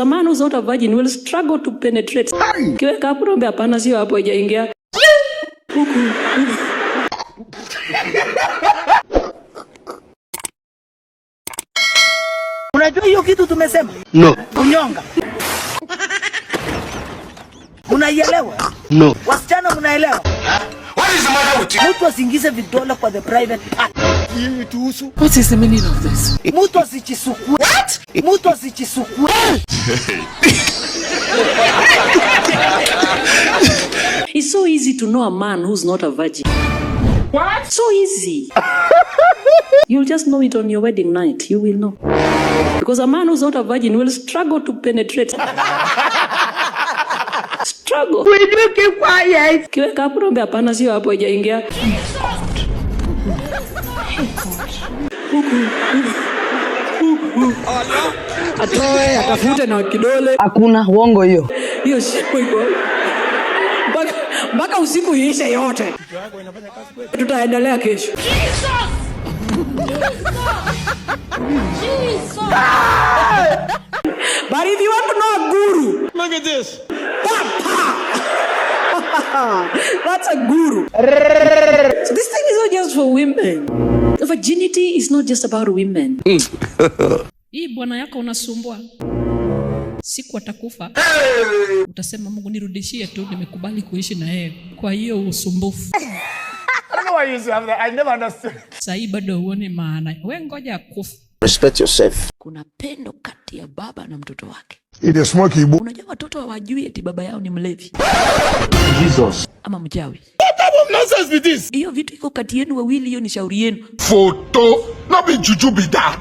A man who's not a virgin will struggle to penetrate. Kiweka hapo naambia hapana, sio hapo, haijaingia. Huku. Unajua hiyo kitu tumesema? No. Kunyonga. Unaielewa? No. Wasichana mnaelewa? What is the matter with you? Mtu asiingize vidole kwa the private part. What is the meaning of this? Mtu asichisukue. What? Mtu asichisukue. It's so easy to know a man who's not a virgin. What? So easy. You'll just know it on your wedding night. You will know. Because a man who's not a virgin will struggle to penetrate. Struggle. Will you keep quiet? Kiweka hapo naambia hapana, sio hapo, haijaingia. Huku. Atoe, atafute na kidole. Hakuna uongo hiyo. Hiyo shimo iko mpaka usiku iishe yote. Tutaendelea kesho. But if you want to know a guru, Look at this. Pa, pa. That's a guru. So this thing is not just for women. The virginity is not just about women. Hii bwana yako unasumbua, siku atakufa utasema Mungu nirudishie tu, nimekubali kuishi na yeye kwa hiyo usumbufu. I don't know why you have that. I never understood. Sahii bado huoni maana, we ngoja akufe. Respect yourself. Kuna pendo kati ya baba na mtoto wake. It is smoky. Unajua watoto hawajui eti baba yao ni mlevi Jesus. ama mchawi. What type of nonsense be this? Hiyo vitu iko kati yenu wawili, hiyo ni shauri yenu. Photo. Not be juju be that.